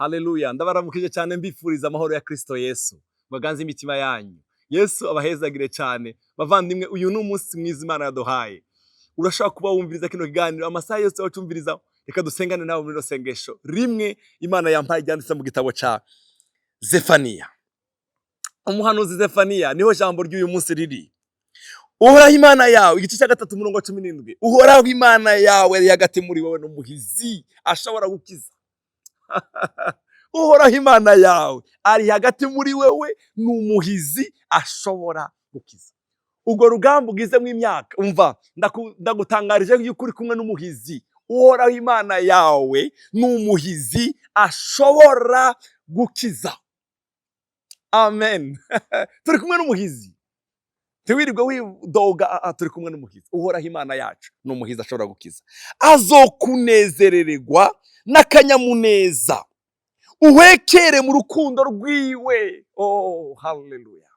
Haleluya! Ndabaramukije cyane, mbifuriza amahoro ya Kristo Yesu baganze imitima yanyu. Yesu abahezagire cyane. Bavandimwe, uyu ni umunsi mwiza Imana yaduhaye. Urashobora kuba wumviriza kino kiganiro amasaha yose wacumviriza. Reka dusengane nawe muri rino sengesho rimwe Imana yampaye, ryanditse mu gitabo ca Zefaniya, umuhanuzi Zefaniya. Niho jambo ry'uyu munsi riri. Uhoraho Imana yawe, igice cya 3, umurongo wa 17. Uhoraho Imana yawe ari hagati muri wowe, n'umuhizi ashobora gukiza. Uhoraho Imana yawe ari hagati muri wewe, ni umuhizi ashobora gukiza. Urwo rugamba ugizemo imyaka, umva, ndagutangarije yuko uri kumwe n'umuhizi. Uhoraho Imana yawe ni umuhizi ashobora gukiza. Amen. Turi kumwe n'umuhizi. Ntiwirirwe widoga. Ah, ah, turi kumwe n'umuhizi. Uhoraho Imana yacu ni umuhizi ashobora gukiza. Azokunezerererwa n'akanyamuneza, uhekere mu rukundo rwiwe. Oh, haleluya!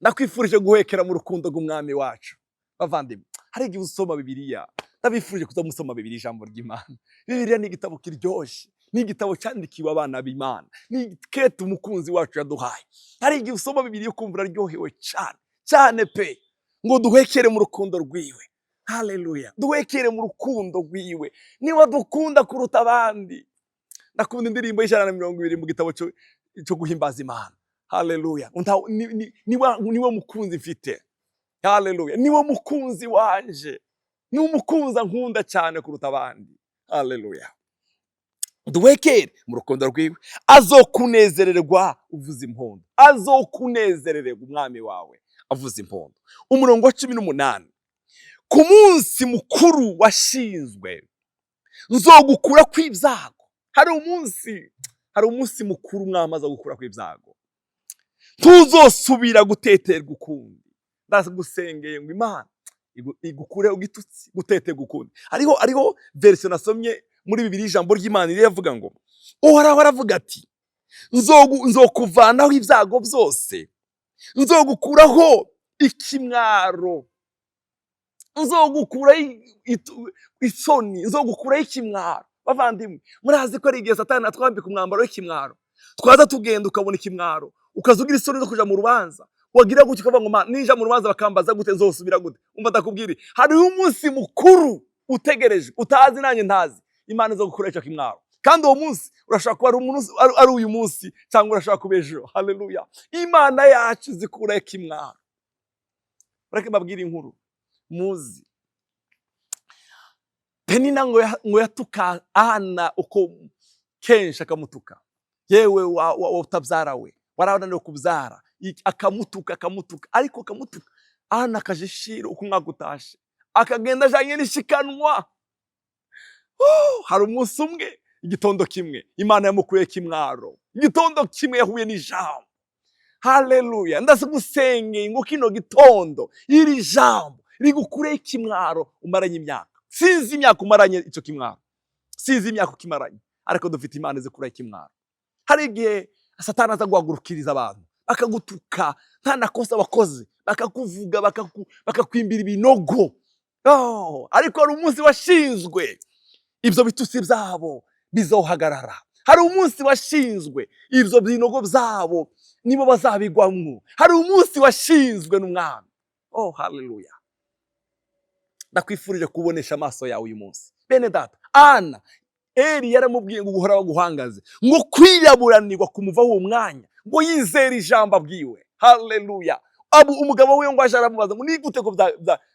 Ndakwifurije guhekera mu rukundo rw'Umwami wacu. Bavandimwe, hari igihe usoma Bibiliya. Ndabifurije kuza musoma Bibiliya, ijambo ry'Imana. Bibiliya ni igitabo kiryoshye, ni igitabo cyandikiwe abana b'Imana, ni kete umukunzi wacu yaduhaye. Hari igihe usoma Bibiliya ukumva uraryohewe cyane cyane pe. Ngo duhekere mu rukundo rwiwe. Haleluya! Duhekere mu rukundo rwiwe, niba dukunda kuruta abandi. Ndakunda indirimbo y'120 mu gitabo cyo guhimbaza Imana. Haleluya! Niwe mukunzi mfite. Haleluya! Niwe mukunzi wanje, ni umukunzi ankunda cyane kuruta abandi. Haleluya! Duhekere mu rukundo rwiwe, azokunezererwa uvuza impundu. Azokunezererwa umwami wawe avuza impundu. Umurongo wa 18: ku munsi mukuru washinzwe nzogukura kw'ibyago. Hari umunsi mukuru umwami aza gukura kw'ibyago, ntuzosubira guteterwa ukundi. Ndagusengeye ngo Imana igukureho igitutsi, guteterwa ukundi. Hariho version nasomye muri Bibiri, ijambo ry'Imana riravuga ngo: Uhoraho aravuga ati: "Nzokuvanaho ibyago byose, nzogukuraho ikimwaro, nzogukuraho isoni, nzogukuraho ikimwaro." Bavandimwe, murazi ko ari igihe Satani atwambika umwambaro w'ikimwaro. Twaza tugenda ukabona ikimwaro, ukaza ugira isoni zo kuja mu rubanza. Wagira gutya ukavuga ngo: "Ninja mu rubanza bakambaza gute? Nzosubira gute?" Umva, ndakubwira, hariho umunsi mukuru utegereje, utazi nanjye ntazi. Imana izo gukura icyo kimwaro, kandi uwo munsi urashobora kuba ari uyu munsi cyangwa urashobora kuba ejo. Haleluya! Imana yacu izikuraho ikimwaro. Mureke mbabwire inkuru muzi. Penina ngo yatuka Ana uko kenshi, akamutuka: "Yewe wa utabyara we, warananiwe kubyara." Akamutuka, akamutuka, ariko akamutuka. Ana akaja ishira uko umwaka utashe, akagenda ajanye n'ishikanwa. Oh, hari umunsi umwe, igitondo kimwe, Imana yamukuye kimwaro. Igitondo kimwe yahuye n'ijambo. Haleluya! Ndagusengeye ngo kino gitondo iri jambo rigukureho ikimwaro umaranye imyaka. Sinzi imyaka umaranye icyo kimwaro, sinzi imyaka ukimaranye, ariko dufite Imana izikuraho ikimwaro. Hari igihe Satani aza guhagurukiriza abantu bakagutuka nta nakosa wakoze, bakakuvuga, bakakwimbira ibinogo. Oh, ariko hari umunsi washinzwe ibyo bitutsi byabo bizohagarara. Hari umunsi washinzwe ibyo binogo byabo nibo bazabigwamwo. Hari umunsi washinzwe n'Umwami. Oh, haleluya! Ndakwifurije kubonesha amaso yawe uyu munsi, bene data. Ana, Eri yaramubwiye ngo uguhora baguhangaze, ngo kwiraburanirwa kumuvaho uwo mwanya, ngo yizere ijambo abwiwe. Haleluya! Abu umugabo we ngo aje aramubaza ngo: "Ni gute ko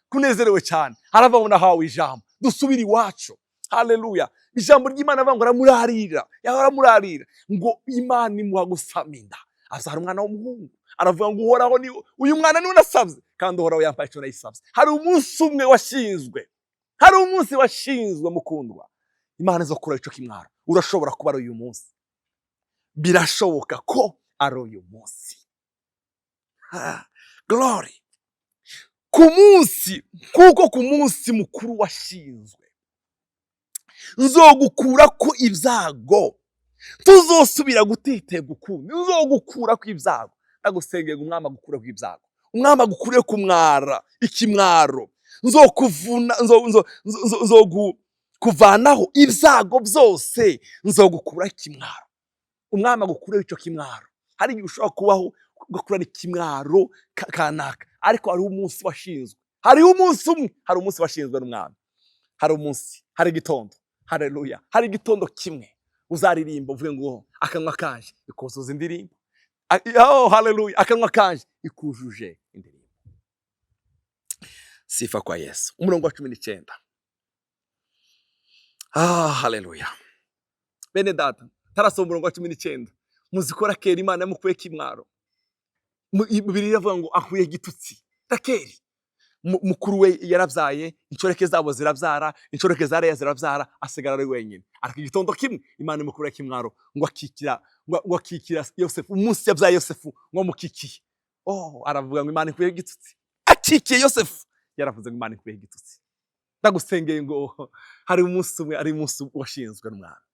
kunezerewe cyane?" Aravuga ngo: "Nahawe ijambo, dusubire iwacu." Haleluya! Ijambo ry'Imana avuga ngo aramurarira, yahora aramurarira, ngo Imana imuha gusama inda, abyara umwana w'umuhungu. Aravuga ngo: "Uhoraho ni uyu mwana niwe nasabye, kandi Uhoraho yampaye icyo nayisabye." Hari umunsi umwe washinzwe, hari umunsi washinzwe, mukundwa, Imana izo kura ico kimwaro. Urashobora kuba ari uyu munsi, birashoboka ko ari uyu munsi. Ha, glory! Ku munsi, kuko ku munsi mukuru washinzwe nzogukura ko ibyago, tuzosubira gutetega ukundi, nzogukura ko ibyago. Ndagusengera ngo Umwami agukure ku ibyago, Umwami agukure ku mwara, ikimwaro. Nzokuvuna, Kuvanaho ibyago byose, nzogukuraho ikimwaro. Umwami agukureho icyo kimwaro. Hari igihe ushobora kubaho ugakurana ikimwaro kanaka, ariko hariho umunsi washinzwe, hariho umunsi umwe, hari umunsi washinzwe n'umwami, hari umunsi, hari igitondo. Haleluya! Hari igitondo kimwe uzaririmba uvuge ngo akanwa kanje ikuzuza indirimbo. Oh, haleluya! Akanwa kanje ikujuje indirimbo. Sifa kwa Yesu. Umurongo wa 19. Ah, haleluya! Bene data, tarasoma umurongo wa 19. Muzi ko Rakeli Imana yamukuye kimwaro. Bibiliya iravuga ngo akuye igitutsi Rakeli. Mukuru we yarabyaye, inshoreke zabo zirabyara, inshoreke za Leya zirabyara, asigara ari wenyine. Ariko igitondo kimwe Imana imukura kimwaro, ngo akikira Yosefu. Umunsi yabyaye Yosefu, ngo amukikiye, oh, aravuga ngo Imana ikuye igitutsi. Akikiye Yosefu, yaravuze ngo Imana ikuye igitutsi. Ndagusengeye ngo hari umunsi umwe, hari umunsi washinzwe n'umwami.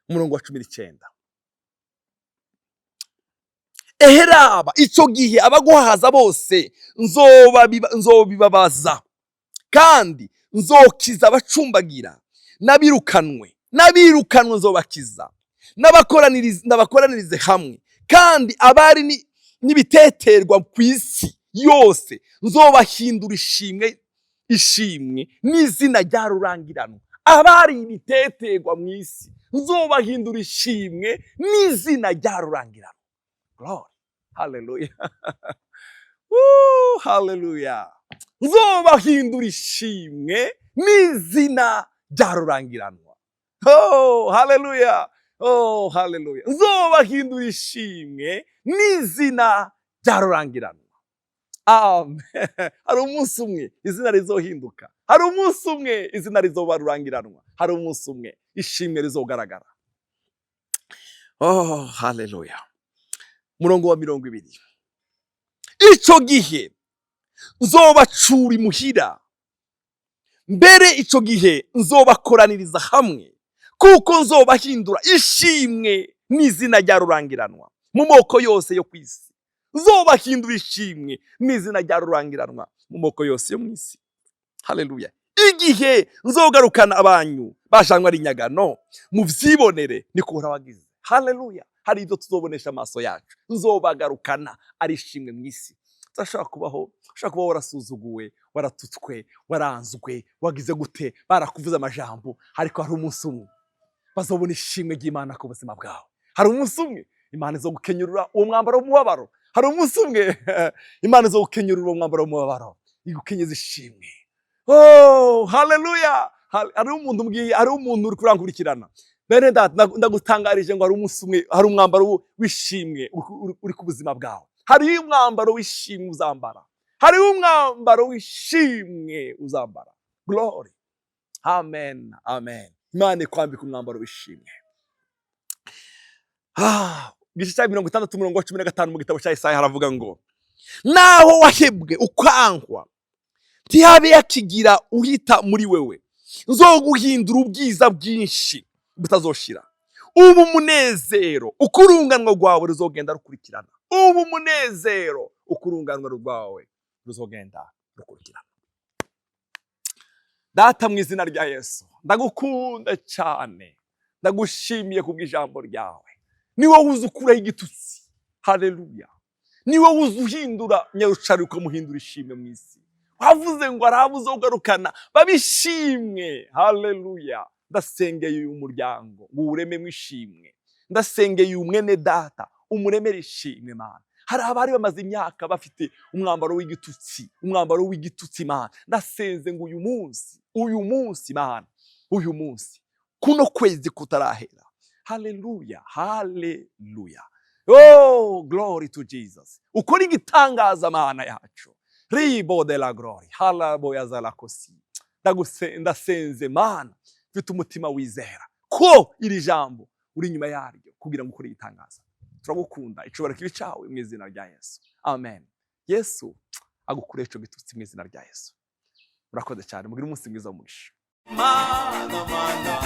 Umurongo wa 19: Eheraba, icyo gihe abaguhaza bose nzobibabaza, kandi nzokiza abacumbagira n'abirukanwe nzobakiza, n'abakoranirize hamwe, kandi abari n'ibiteterwa ku isi yose nzobahindura ishimwe n'izina rya rurangiranwa. Abari ibiteterwa mu isi nzobahindura ishimwe n'izina rya rurangiranwa. Glory, haleluya! Woo, haleluya! Nzobahindura ishimwe n'izina rya rurangiranwa. Oh, haleluya! Oh, haleluya! Nzobahindura ishimwe n'izina rya rurangiranwa. Amen. Hari umunsi umwe izina rizohinduka, hari umunsi umwe izina rizoba rurangiranwa, hari umunsi umwe ishimwe rizogaragara. Oh, haleluya! Murongo wa 20: Icyo gihe nzobacura imuhira, mbere icyo gihe nzobakoraniriza hamwe, kuko nzobahindura ishimwe n'izina rya rurangiranwa mu moko yose yo ku isi. Nzobahindura ishimwe n'izina rya rurangiranwa mu moko yose yo mu isi. Haleluya! Igihe nzogarukana abanyu bajanywe ari inyagano, muvyibonere, niko Uhoraho agize. Haleluya! Hari ibyo tuzobonesha amaso yacu. Nzobagarukana ari ishimwe mu isi. Turashobora kubaho, ushobora kuba warasuzuguwe, waratutswe, waranzwe, wagize gute, barakuvuze amajambo, ariko hari umunsi umwe bazobona ishimwe ry'Imana ku buzima bwawe. Hari umunsi umwe Imana izogukenyurura uwo mwambaro w'umubabaro. Hari umunsi umwe Imana izogukenyurura uwo mwambaro w'umubabaro, igukenyeza ishimwe. Oh, haleluya! Hari umuntu mbwiye, hari umuntu uri kurankurikirana. Bene data, ndagutangarije ngo hari umunsi umwe, hari umwambaro w'ishimwe uri ku buzima bwawe. Hari umwambaro w'ishimwe uzambara, hari umwambaro w'ishimwe uzambara. Glory, amen, amen. Imana ikwambika umwambaro w'ishimwe. Ah, igice cya 60, umurongo wa 15 mu gitabo cya Isaya haravuga ngo naho wahebwe ukankwa, ntihabe yakigira uhita muri wewe, nzoguhindura ubwiza bwinshi butazoshira, ubu umunezero uko urunganwa rwawe ruzogenda rukurikirana. Ubu umunezero uko urunganwa rwawe ruzogenda rukurikirana. Data, mu izina rya Yesu, ndagukunda cyane, ndagushimiye kubw'ijambo ryawe. Ni wowe uzi ukuraho igitutsi. Haleluya! Ni wowe uzi uhindura nyarucari ukamuhindura ishimwe mu isi. Wavuze ngo arabuze ugarukana babishimwe. Haleluya! Ndasengeye uyu muryango ngo uwurememo ishimwe. Ndasengeye uyu mwene data, umuremere ishimwe. Mana, hari abari bamaze imyaka bafite umwambaro w'igitutsi, umwambaro w'igitutsi. Mana, ndasenze ngo uyu munsi, uyu munsi, Mana, uyu munsi, kuno kwezi kutarahera. Haleluya, haleluya! Oh, glory to Jesus! Ukora igitangaza, Mana yacu. Ribo de la glory halaboya zalakosi. Ndasenze, Mana, mfite umutima wizera ko iri jambo uri inyuma yaryo kugira ngo ukore igitangaza. Turagukunda, icubahiro kibe cawe mu izina rya Yesu, amen. Yesu agukure ico gitutsi mu izina rya Yesu. Murakoze cyane, mugire umunsi mwiza w'umugisha. Mana, mana,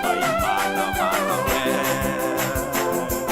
mana, mana, we.